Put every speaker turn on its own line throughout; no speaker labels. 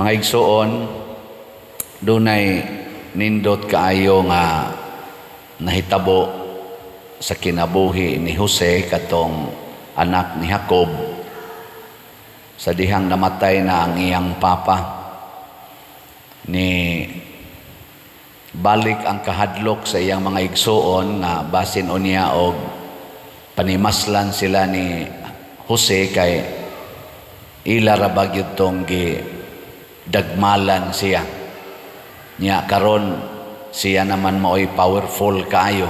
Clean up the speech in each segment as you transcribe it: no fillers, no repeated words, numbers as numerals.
Mga igsuon, dunay nindot kaayo nga nahitabo sa kinabuhi ni Jose, katong anak ni Jacob, sa dihang namatay na ang iyang papa. Ni balik ang kahadlok sa iyang mga igsuon nga basin unya og panimaslan sila ni Jose kay ila ra ba gyud tong gi dagmalan siya. Nya karon siya naman maoy powerful kaayo.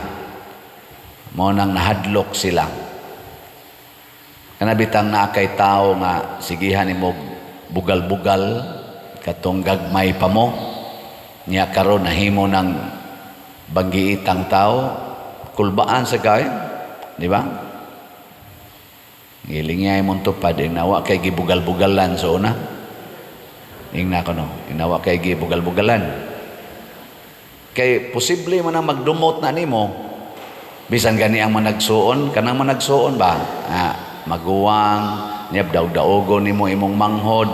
Mao nang nahadlok sila. Kana bitang naa kay tao nga sigihan nimo bugal-bugal katong gagmay pa mo. Nya karon nahimo ng banggiitang tao, kulbaan sa kay, di ba? Gilingay mong tupad, inawa kay gibugal-bugalan sa una. Ingna ko no, inawa kay gibugal-bugalan. Kay posible man ang magdumot na nimo. Bisan gani ang managsuon, kanang managsuon ba? Ah, maguwang, niya daog-daogon nimo imong manghod.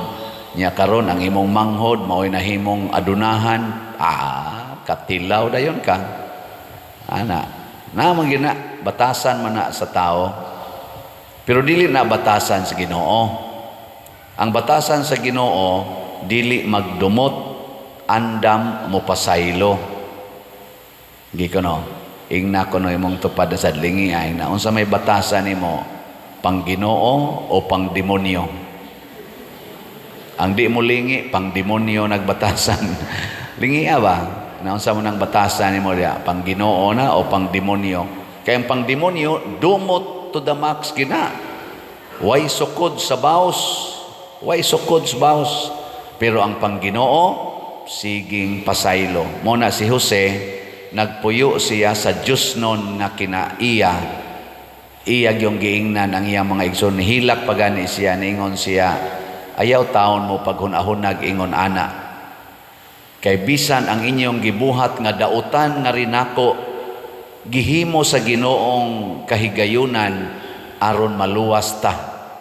Nya karon ang imong manghod mao'y nahimong adunahan. Ah, katilaw dayon ka. Ana, na man gina batasan man na sa tao. Pero dili na batasan sa Ginoo. Ang batasan sa Ginoo dili magdumot, andam mo pasaylo. Gi ko no. Ingna ko no imong tupad sa lingi ay na unsa may batasan nimo, pang Ginoo o pang demonyo? Ang di mo lingi, pang demonyo nagbatasan. Lingi ba? Na unsa mo nang batasan nimo diya, pang Ginoo na o pang demonyo? Kay ang pang demonyo dumot to the max gina. Way sukod sa baos. Way sukod sa baos. Pero ang pang Ginoo siging pasaylo. Mo na si Jose, nagpuyo siya sa Diyos nun nga kinaiya. Iya yung giingnan ang iyang mga igsoon. Nihilak pa gani siya, niingon siya, "Ayaw taon mo paghunahunag ingon ana. Kay bisan ang inyong gibuhat nga dautan nga rinako, gihimo sa Ginoong kahigayunan aron maluwas ta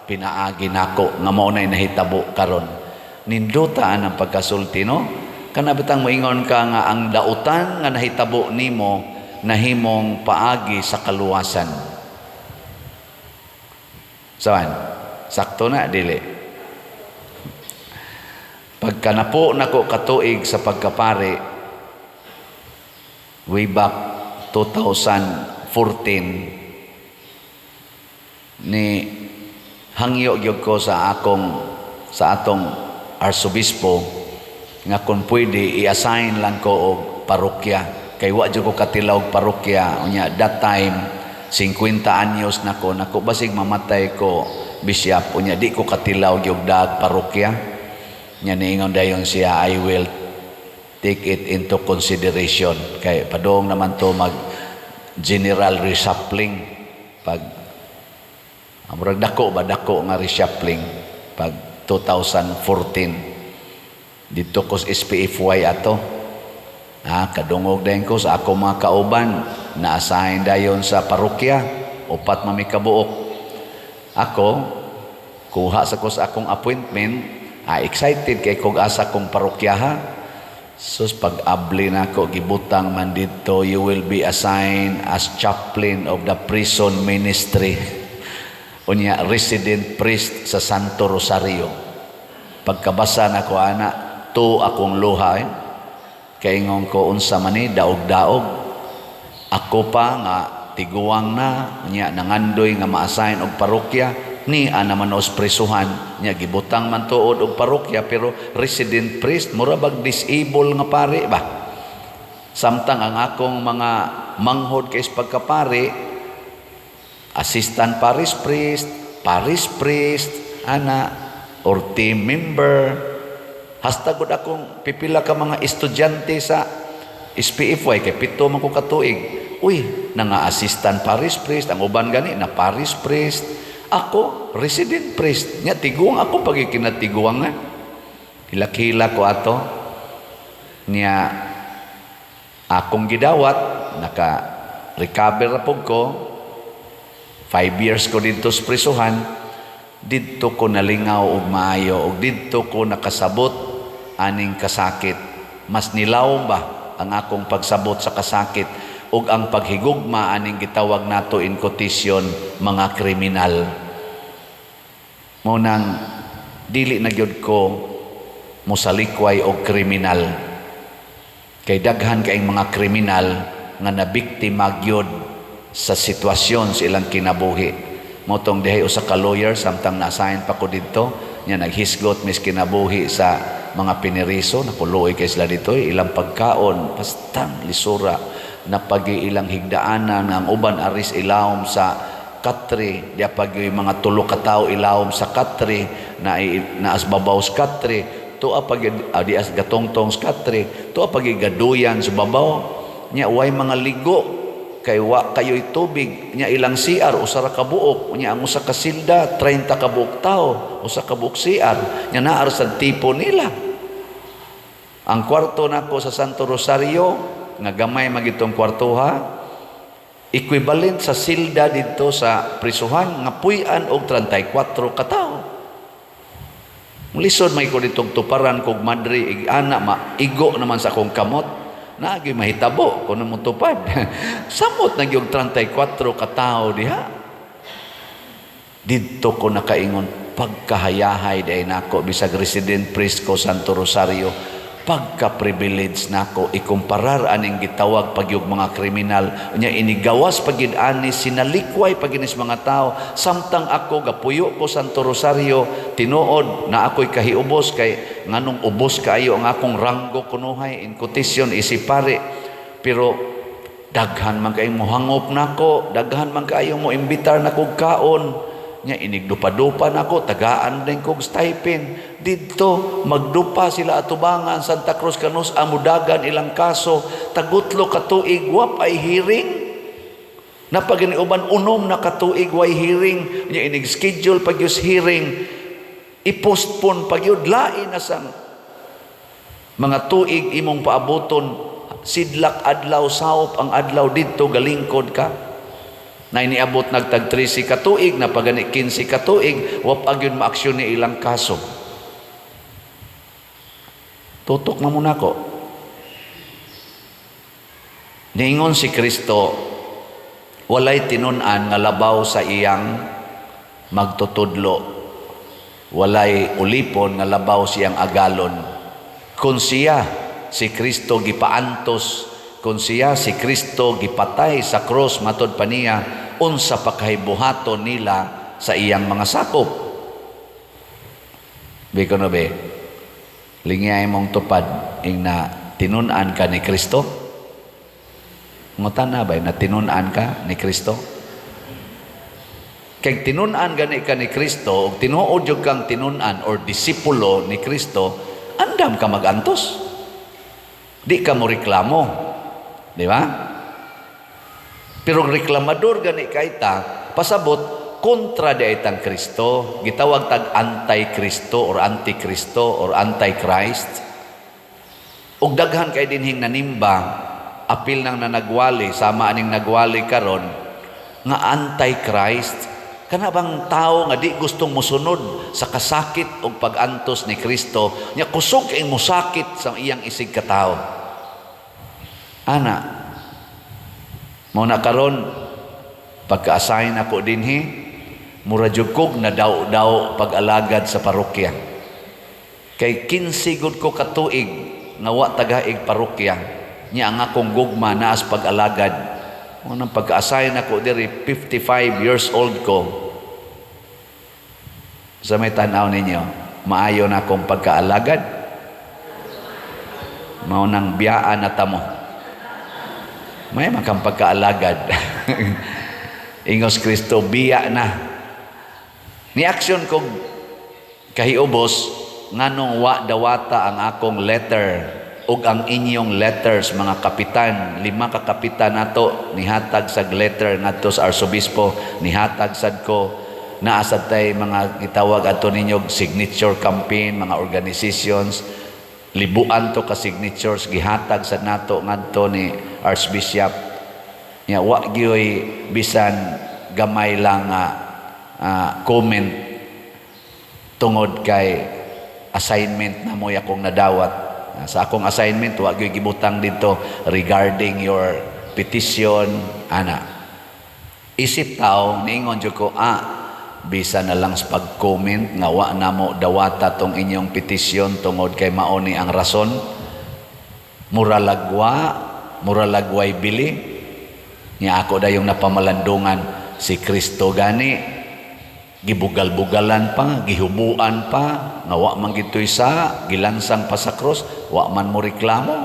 pinaagi nako nga mao nay nahitabo karon." Nindutaan ang pagkasulti, no? Kana bitang moingon ka nga ang dautan nga nahitabo nimo nahimong paagi sa kaluwasan. Saan? Sakto na dili? Pagkanapo nako katuig sa pagkapari way back 2014, ni hangyo gyud ko sa atong arsobispo nga kung pwede i-assign lang ko og parokya kay wa jud ko katilaw og parokya. Unya that time 50 anyos na ko nako, basig mamatay ko, bishop, unya di ko katilaw gyud dag parokya. Nya niingon dayon siya, "I will take it into consideration," kay padung naman to mag general reshuffling pag murag dako ba, dako nga reshuffling pag 2014. Dito ko sa SPFY ato. Ah, kadungog din ko sa ako mga kauban na-assign dayon sa parokya, upat man mi kabuok. Ako kuha sa ko sa akong appointment. Ah, excited kay kog asa kong parokya ha. Sus, pag abli nako, gibutang man dito, "You will be assigned as chaplain of the prison ministry." Unya resident priest sa Santo Rosario. Pagkabasa nako ana, to akong luha eh. Kaingon ko, unsa man ni, daog-daog. Ako pa nga tiguang na, unya nangandoy nga ma-assign og parokya, ni ana man os presuhan, nya gibutang man tuod og parokya pero resident priest, mura bag disable nga pare ba. Samtang ang akong mga manghod kay pagkapari, assistant parish priest, parish priest, ana, or team member. Hasta gud akong pipila ka mga estudyante sa SPFY kay 7 man ko katuig. Uy, nanga assistant parish priest, ang uban gani na parish priest. Ako resident priest. Nya tiguang ako pag ikinatiguangan. Hilak-hilak ko ato. Nya akong gidawat, naka recover na pud ko. 5 years ko didto sa prisuhan. Didto ko nalingaw og maayo ug didto ko nakasabot. aning kasakit. Mas nilawom ba ang akong pagsabot sa kasakit ug ang paghigugma aning gitawag nato in quotation mga kriminal. Mao nang dili na gyud ko mosalikway og kriminal. Kay daghan kaayong mga kriminal nga nabiktima gyud sa sitwasyon sa ilang kinabuhi. Mao tong dihay usa ka lawyer samtang na-assign pa ko didto, nya naghisgot mis kinabuhi sa mga piniriso, nakuluoy kay sila dito, ilang pagkaon, bastang lisura, napagi ilang higdaanan, ang uban aris ilawom sa katre, di pa gyud mga tulo ka tawo ilawom sa katre, na naas babaw sa katre, tuwa pag di as gatongtong sa katre, tuwa pag gaduyan sa babaw, nya way mga ligo, kay wa kayo'y tubig, nya ilang CR usa ra ka buok, nya ang usa ka silda 30 ka buok tawo, usa ka buok CR, nya naa ra sa tipo nila. Ang kwarto nako sa Santo Rosario nga gamay magitong kwartoha, equivalent sa silda didto sa prisuhan nga puy-an og 34 ka tawo. Lisod may ko ditong tuparan kog madre ig ana maigo naman sa akong kamot. Naagi mahitabo kung mo tupad. Samot na gyud 34 ka tawo diha. Didto ko nakaingon pagkahayahay diay nako bisag resident priest ko Santo Rosario, pagka-privilege nako ikumparar aning gitawag pagyug mga kriminal, nya inigawas pagid ani, sinalikway paginis mga tao, samtang ako gapuyo ko Santo Rosario. Tinuod na ako'y kahiubos kay nganong ubos kaayo ang akong ranggo kunuhay in quotation isip pare, pero daghan man kayong mohangop nako, daghan man kaayo mo imbitar nako kaon, nya inigdupa-dupa nako, tagaan din kog stipend. Didto magdupa sila atubangan Santa Cruz kanus amudagan ilang kaso, tagutlo ka tuig wa pay hearing. Napagani uban 6 na katuig way hearing, nya inig schedule pag yus hearing, i-postpone pag yun, lain na sang mga tuig imong paaboton, sidlak adlaw, saop ang adlaw didto galingkod ka na iniabot nagtag 13 ka tuig, na pagani 15 ka tuig, wa pa gyud maaksyon ni ilang kaso. Tutok na muna ko. Niingon si Kristo, walay tinun-an nga labaw sa iyang magtutudlo. Walay ulipon nga labaw siyang agalon. Kung siya, si Kristo gipaantos, kung siya, si Kristo gipatay sa cross, matod pa niya, unsa pa kay buhaton nila sa iyang mga sakop. Biko no be, lingiyay mong tupad, ing na tinun-an ka ni Kristo? Ngutan na ba na tinun-an ka ni Kristo? Kay tinun-an gani ka ni Kristo, ug tinuod jud kang tinun-an or disipulo ni Kristo, andam ka magantos. Di ka mo reklamo. Di ba? Pero reklamador gani kayta, pasabot kontra di itang Kristo. Gitawag tag anti-Kristo or anti-Kristo or anti-Christ. Ug daghan kay dinhing nanimba, apil nang nanagwali, sama aning nagwali karon nga anti-Christ. Kana bang tao nga di gustong musunod sa kasakit o pag-antos ni Kristo, nya kusog kay musakit sa iyang isig katawo. Ana, mao na karon pagka-assign ako dinhi, mura jud kog nadaw-daw pag-alagad sa parokya. Kay 15 gud ko katuig nga wa tagaig parokya, nya ang akong gugma naas pag-alagad. Unang pagka-assign ako diri, 55 years old ko. Sa may tanaw ninyo, maayo na akong pagkaalagad. Mao nang biyaan na tamo. May makang pagkaalagad. Ingos Kristo, biya na. Ni aksyon kog kahiubos, nganong wa dawata ang akong letter ug ang inyong letters, mga kapitan, lima ka kapitan nato nihatag sag letter ngadto sa arsobispo, nihatag sad ko, naa sad tay mga gitawag ato ninyo signature campaign, mga organizations, libuan to ka signatures gihatag sad nato ngadto ni Archbishop. Nya wa gyoy bisan gamay lang nga comment tungod kay Assignment na mo akong nadawat. Sa akong assignment, wa gyud gibutang dito regarding your petition ana. Isip tao, niingon jud ko, bisa na lang sa pag-comment nga wa na mo dawata tong inyong petisyon tungod kay mao ni ang rason. Mura lagwa, mura lagway bili. Nya ako dayong napamalandungan, si Kristo gani gibugal-bugalan pa, gihubuan pa, nga wa man gitoy sa gilansang pa sa krus, wa man mo reklamo.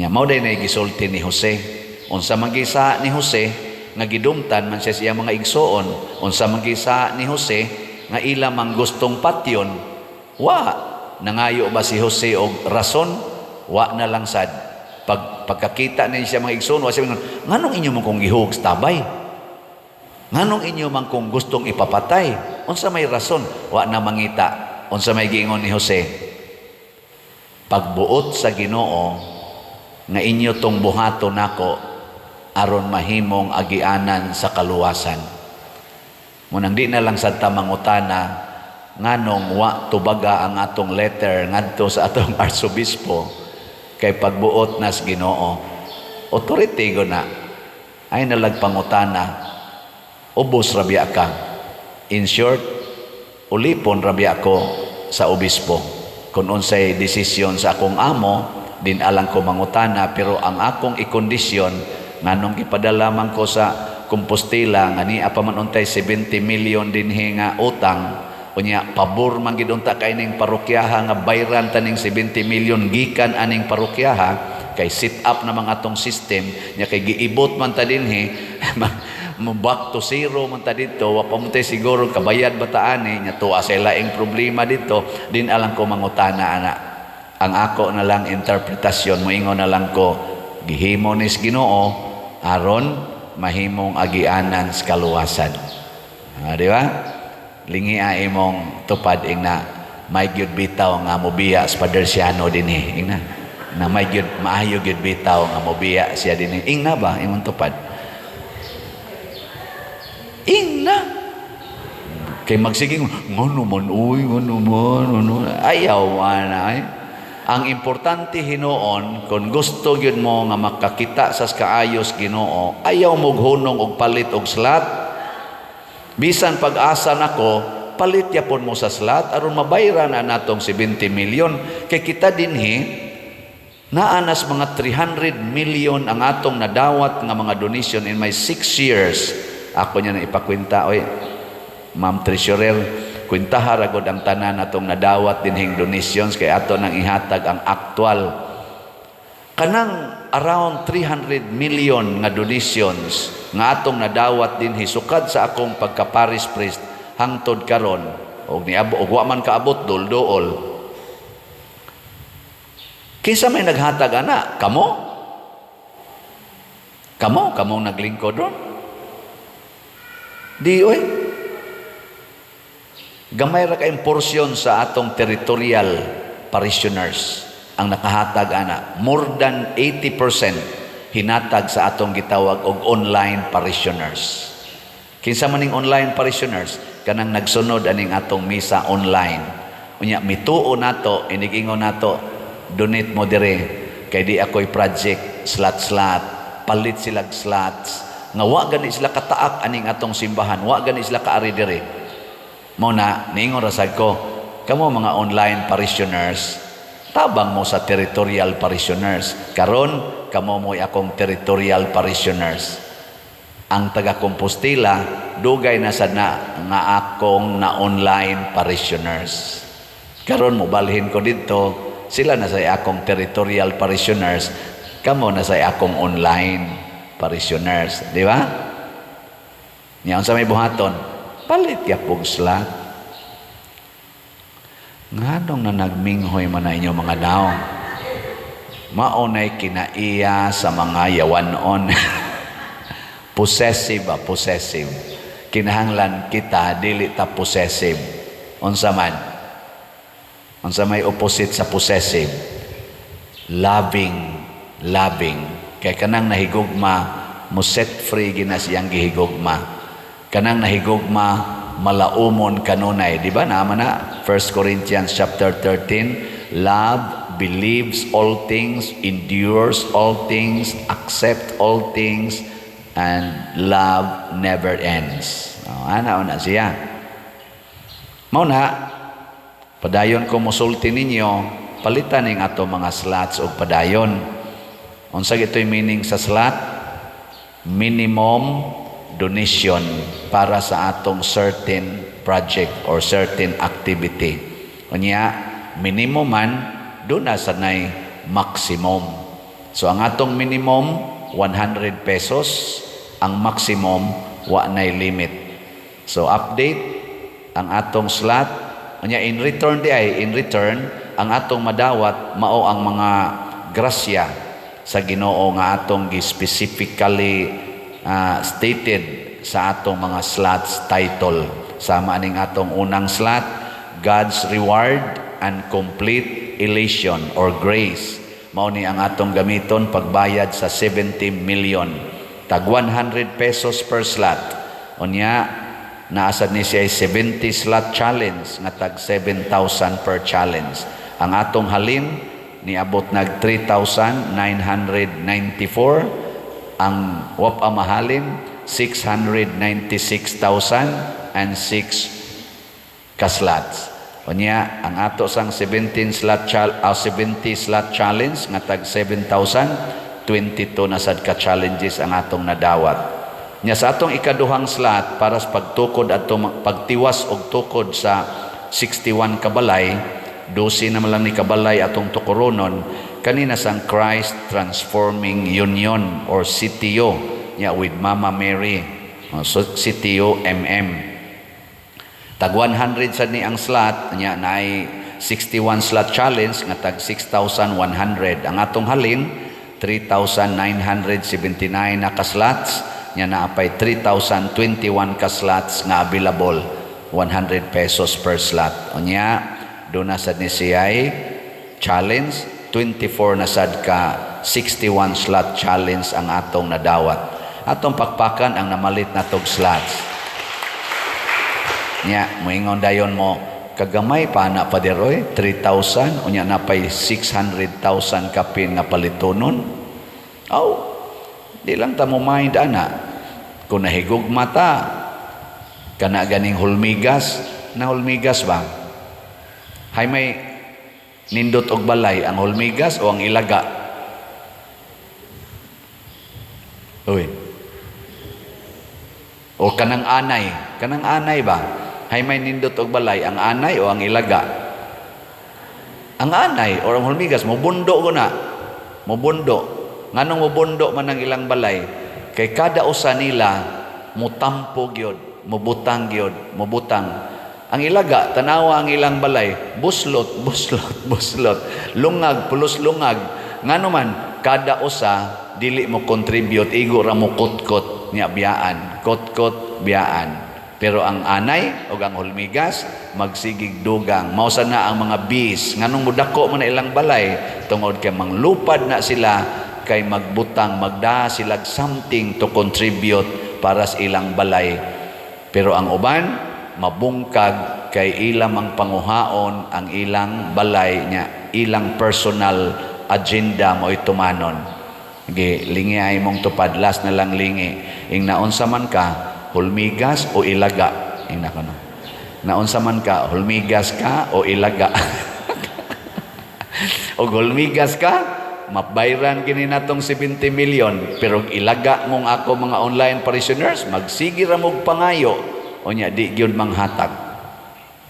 Nya mao day na gisulti ni Jose. Unsa man gisa ni Jose nga gidumtan man siya sa iyang mga igsoon? Unsa man gisa ni Jose nga ila man gustong patyon? Wa nangayo ba si Jose og rason? Wa na lang sad. Pagkakita niya siya mga igsoon, wa siya mingon, "Nganong inyo man kong gihug sa tabay? Nganong inyo man kong gustong ipapatay? Unsa may rason?" Wa na mangita. Unsa may giingon ni Jose? "Pagbuot sa Ginoo nga inyo tong buhaton nako aron mahimong agianan sa kaluwasan." Munang di na lang sad ta mangutana nganong wa tubaga ang atong letter ngadto sa atong arsobispo, kay pagbuot nas Ginoo. Authority go na. Ay nalag pangutana, ubos rabia ka. In short, ulipon rabia ko sa obispo. Kung unsay desisyon sa akong amo, din alang ko mangutana, pero ang akong ikondisyon, nganong gipadala man ko sa Compostela nga niya pa man untay 70 million dinhi nga utang, unya pabor man gid unta kay ning parokyaha nga bayran taning 70 million gikan aning parokyaha, kay set up na mga atong system nya, kay giibot man ta dinhi, mo back to zero man ta dito, wa pa mo tay siguro kabayad ba ani nya, tuwa sa laing problema dito, din alang ko mangutana ana. Ang ako na lang interpretasyon, moingon na lang ko, gihimo nis Ginoo aron mahimong agianan sa kaluwasan. Di ba? Lingi imong tupad, ingna may gyud bitaw nga mobiya sa Father Siano dinhi. Ingna na may gyud, maayo gyud bitaw nga mobiya siya dinhi. Ingna ba imong tupad? Ingna kay magsiging ngono man, uy, ngono man, ngono ayaw ana ay. Ang importante hinuon, kung gusto gyud mo nga makakita sa kaayos Ginoo, ayaw mo hunong og palit og slot. Bisan pag-asa nako, palit yapon mo sa slot aron mabayran na natong 70 million, kay kita dinhi naanas mga 300 million ang atong nadawat nga mga donation in my 6 years. Ako niya na ipakwenta, oy, Ma'am Treasurer, kwentaha ra gud ang tanan atong nadawat dinhing donations, kay ato nang ihatag ang actual. Kanang around 300 million nga donations nga atong nadawat dinhi sukad sa akong pagka-parish priest hangtod karon, og niabot og wa man kaabot, dol-dool. Kinsa may naghatag ana? Kamo? Kamo, kamong naglingkod ron? Di oy. Gamay ra kayong porsyon sa atong territorial parishioners ang nakahatag ana. More than 80% hinatag sa atong gitawag og online parishioners. Kinsa man ning online parishioners? Kanang nagsunod aning atong misa online. Unya mituo nato, inigingon nato, "Donate mo dire kay di ako'y project slot-slot." Palit sila slots nga wa gani sila kataak aning atong simbahan, wa gani sila kaari dire. Mo na niingon ra sad ko, kamo mga online parishioners, tabang mo sa territorial parishioners. Karon kamo mo'y akong territorial parishioners. Ang taga Compostela dugay na sad na nga akong na online parishioners. Karon mobalhin ko didto, sila na sa akong territorial parishioners, kamo na sa akong online parishioners, di ba? Nya unsa may buhaton? Palit yapog slot. Nganong na nagminghoy man na inyo mga nawong? Maunay kinaiya sa mga yawanon. Possessive ba? Possessive. Kinahanglan kita dili ta possessive. Unsa man? Unsa may opposite sa possessive? Loving, loving. Kay kanang nahigugma mo set free gina siyang gihigugma. Kanang nahigugma malaumon kanunay, di ba? Naman na 1 Corinthians chapter 13, love believes all things, endures all things, accept all things, and love never ends. Oh, ana na siya. Mao na padayon ko musulti ninyo, palitan ning ato mga slots og padayon. Unsa gito'y meaning sa slot? Minimum donation para sa atong certain project or certain activity. Unya, minimum man, duna sad nay maximum. So ang atong minimum 100 pesos, ang maximum wa nay limit. So update ang atong slot. Unya in return di ay, in return ang atong madawat mao ang mga grasya sa Ginoo nga atong gi specifically stated sa atong mga slots title. Sama aning atong unang slot, God's Reward and Complete Elation or Grace. Mao ni ang atong gamiton pagbayad sa 70 million. Tag 100 pesos per slot. Unya, naasad ni siya 70 slot challenge nga tag 7,000 per challenge. Ang atong halin niabot nag 3,994, ang wap mahalin 696,006 ka slots. Unya, ang ato sang 70 slot challenge nga tag 7,022 na sad ka challenges ang atong nadawat. Nya sa atong ikaduhang slot para sa pagtukod at pagtiwas og tukod sa 61 kabalay, 12 naman lang ni kabalay atong tukuronon, kanina sang Christ Transforming Union or CTU nya with Mama Mary. Oh, so CTU MM. Tag 100 sad ni ang slot nya, naay 61 slot challenge nga tag 6,100. Ang atong halin 3,979 na ka slots nya, naapay 3,021 ka slots nga available, 100 pesos per slot. Unya duna sad ni siya'y challenge, 24 na sad ka 61 slot challenge ang atong nadawat. Atong pakpakan ang namalit na tog slots. Nya, moingon dayon mo, kagamay pa na, Pader oy, 3,000, unya napay 600,000 kapin nga palitonon. Aw, di lang ta mo mind ana. Kung nahigugma ta, kana ganing hulmigas, na hulmigas ba? Hay may nindot og balay, ang hulmigas o ang ilaga? Uy. O kanang anay, kanang anay ba? Hay may nindot og balay, ang anay o ang ilaga? Ang anay o ang hulmigas, mubundo ko na. Mubundo. Nganong mubundo man ang ilang balay? Kay kada usa nila mutampo gyud, mubutang gyud, mubutang. Ang ilaga, tanawa ang ilang balay, buslot, buslot, buslot. Lungag, pulos lungag. Ngano man, kada usa dili mo contribute, igo ra mo kutkot niya biyaan, kutkot biyaan. Pero ang anay o ang hulmigas magsigig dugang. Mao na ang mga bees, nganong mudako man na ilang balay? Tungod kay manglupad na sila kay magbutang, magda sila something to contribute para sa ilang balay. Pero ang uban mabungkag kay ilang mang panguhaon ang ilang balay nya ilang personal agenda mo tumanon. Ge lingi ay mong tupad, last na lang lingi. Ing naunsa man ka, hulmigas o ilaga? Ing nako no. Naunsa man ka, hulmigas ka o ilaga? O hulmigas ka, mabayran kini natong 70 million, pero ilaga mong ako mga online parishioners, magsige ra mog pangayo, unya di gyud manghatag.